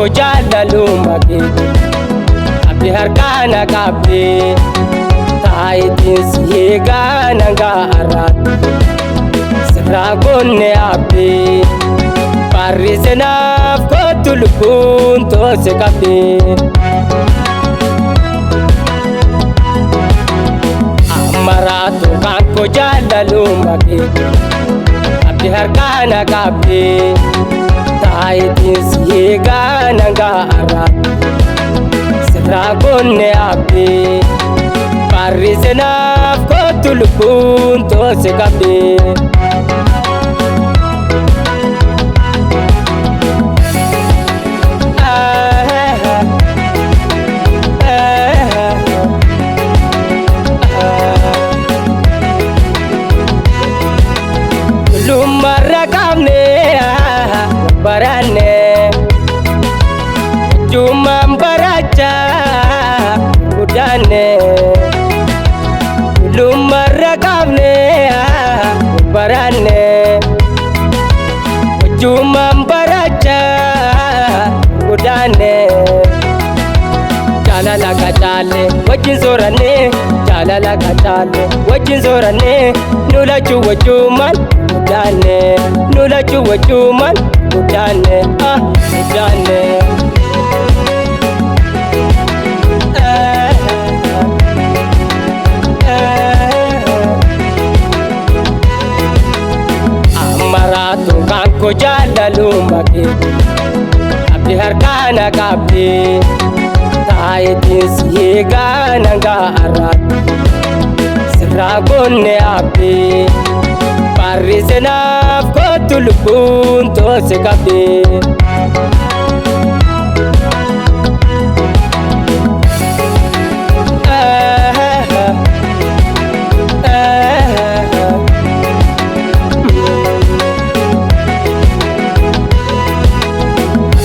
koo jaalaluma kee abdi harkaana qabdee taayitiin si eegaa nangaa arraatti sirraa gonne abdee barri seenaaf kootu lubbuun toose qabdee. Amaraatu kan koo jaalaluma kee abdi harkaana qabdee taayitiin si eegaa nangaa arraatti sirraa gonne abdee barri seenaaf kootu lubbuun toose qabdee. Lummarra qabne baranne wajjumaan barachaa guddanne. Lummarra qabne baranne wajjumaan barachaa guddanne. Jaalala qacaalle wajjin sooranne, jaalala qacaalle wajjin sooranne, nu lachuu wajjumaan guddanne, nu lachuu wajjumaan guddanne, ah guddanne. Amaraatu kan koo jaalaluma kee abdi harkaana qabdee taayitiin si eegaa nangaa arraatti sirraa gonne abdee barri seenaaf kootu lubbuun toose qabdee.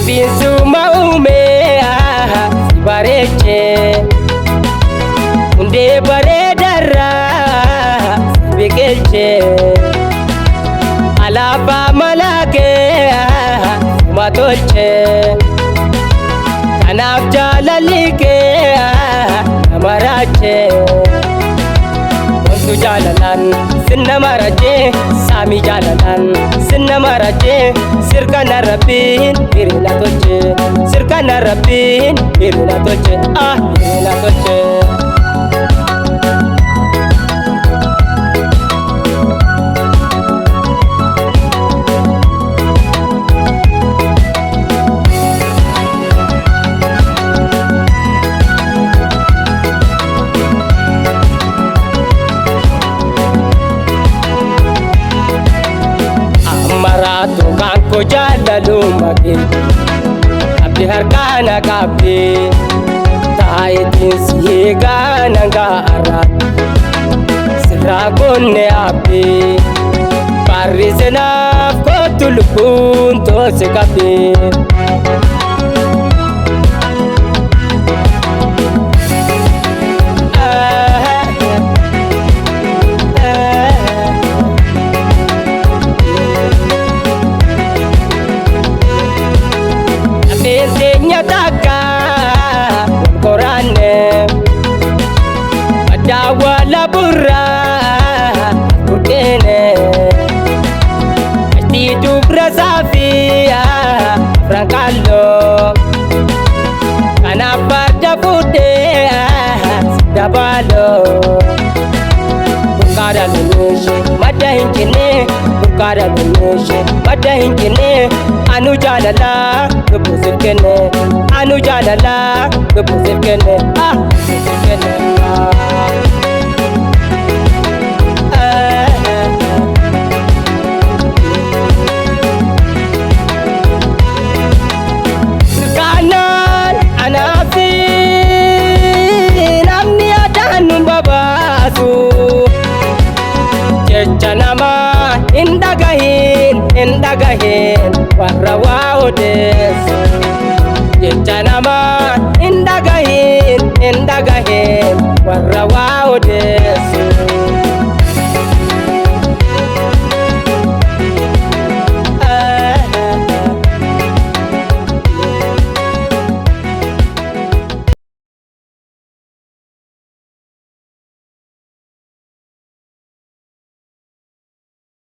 Binsuma uumee si bareechee hundee bareedarraa si biqilchee alaabaa malaakee suma tolchee kanaaf jaalalli kee nama raachee. Wantu jaalalaan sinna marajee saamii jaalalaan sinna marajee sirkana rabbiin hirina tolchee, sirkana rabbiin hirina tolchee, ah hirina tolchee. Amaraatu kan koo jaalaluma kee abdi harkaana qabdee taayitiin si eegaa nangaa arraatti sirraa gonne abdee barri seenaaf kootu lubbuun toose qabdee. Lafeen teenya takka wal qoraanne maddaa wala burraa turteene ashtii dubra saafii afran qalloo kanaaf farda fuudhee dabaloo. Burqaadha loluushe madda hin cinne, burqaadha loluushe madda hin cinne, anu jaalalaa lubbuu siif kenne, anu jaalalaa lubbuu siif kenne, ah lubbuu siif kenne. Sirkaanaan anaa fi namni addaan nu babaasu. Jecha namaa hin dhagahin, hin dhagahin warra waa odeessu. Jecha namaa hin dhagahin, hin dhagahin warra waa odeessu.